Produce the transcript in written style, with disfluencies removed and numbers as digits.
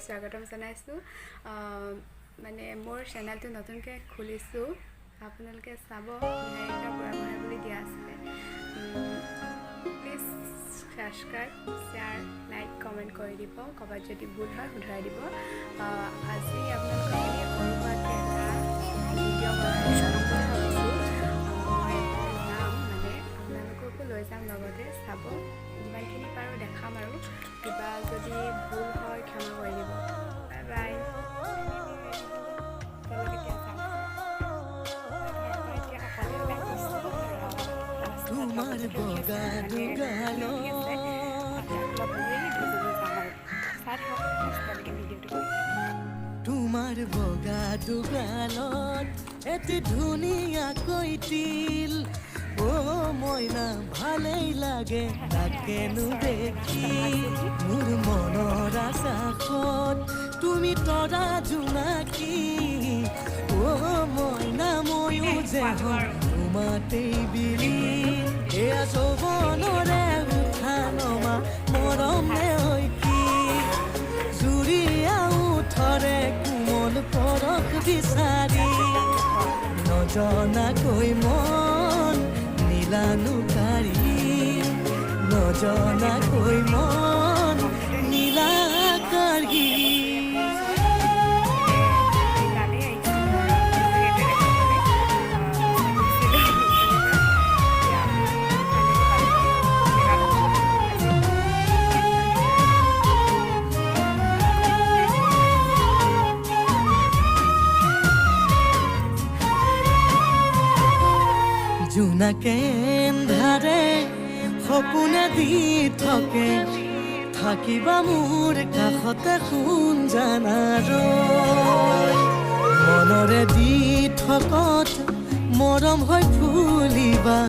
স্বাগতম জনাইছোঁ। মানে মোৰ চেনেলটো নতুনকৈ খুলিছোঁ, আপোনালোকে চাব। নিহাৰিকা বুঢ়াগোহাঁই বুলি দিয়া আছে। Please subscribe, share, like, comment কৰি দিব। ক'ৰবাত যদি ভুল হয় শুধৰাই দিব। আজি আপোনালোকক এনেই সৰু সুৰাকৈ এটা ভিডিঅ' বনাই দেখাম বুলি ভাবিছোঁ। মই এফালে যাম, মানে আপোনালোককো লৈ যাম লগতে, চাব। যিমানখিনি পাৰোঁ দেখাম আৰু কিবা যদি ভুল হয় ক্ষমা কৰি দিব। Bye bye. তেওঁলোক এতিয়া যাম। ঘৰৰ পৰা এতিয়া অকলে ওলাই গৈছোঁ। ৰাস্তাত তোমাৰ লগৰজনী ৰখি আছে, বগা মানে ৰখি আছে। দুগালত তাক লগ ধৰি দুজনী যাম আৰু চাই থাকক লাষ্টলৈকে ভিডিঅ'টো। তোমাৰ বগা দুগালত এটি ধুনীয়াকৈ তিল, অ মইনা, ভালেই লাগে তাকেনো দেখি। মোৰ মনৰ আকাশত তুমি তৰা জোনাকী, অ মইনা, ময়ো যে হম তোমাতেই বিলীন। এয়া যৌৱনৰে উঠা নমা মৰম নে কি? জুৰিয়া ওঠৰে কোমল পৰশ বিচাৰি নজনাকৈ মন নীলানো কাঢ়ি, নজনাকৈ মন নীলা কাঢ়ি। তালৈ আহিছোঁ সেইটো দেখাবলৈ গৈছিলোঁ। এতিয়া ফাইনেলি পালোগৈ জেগাডোখৰ আজি। জোনাকে এন্ধাৰে সপোনে দি থকে, থাকিবা মোৰ কাষতে সোণ জানা ৰৈ। মনৰে দি থকত মৰম হৈ ফুলিবা।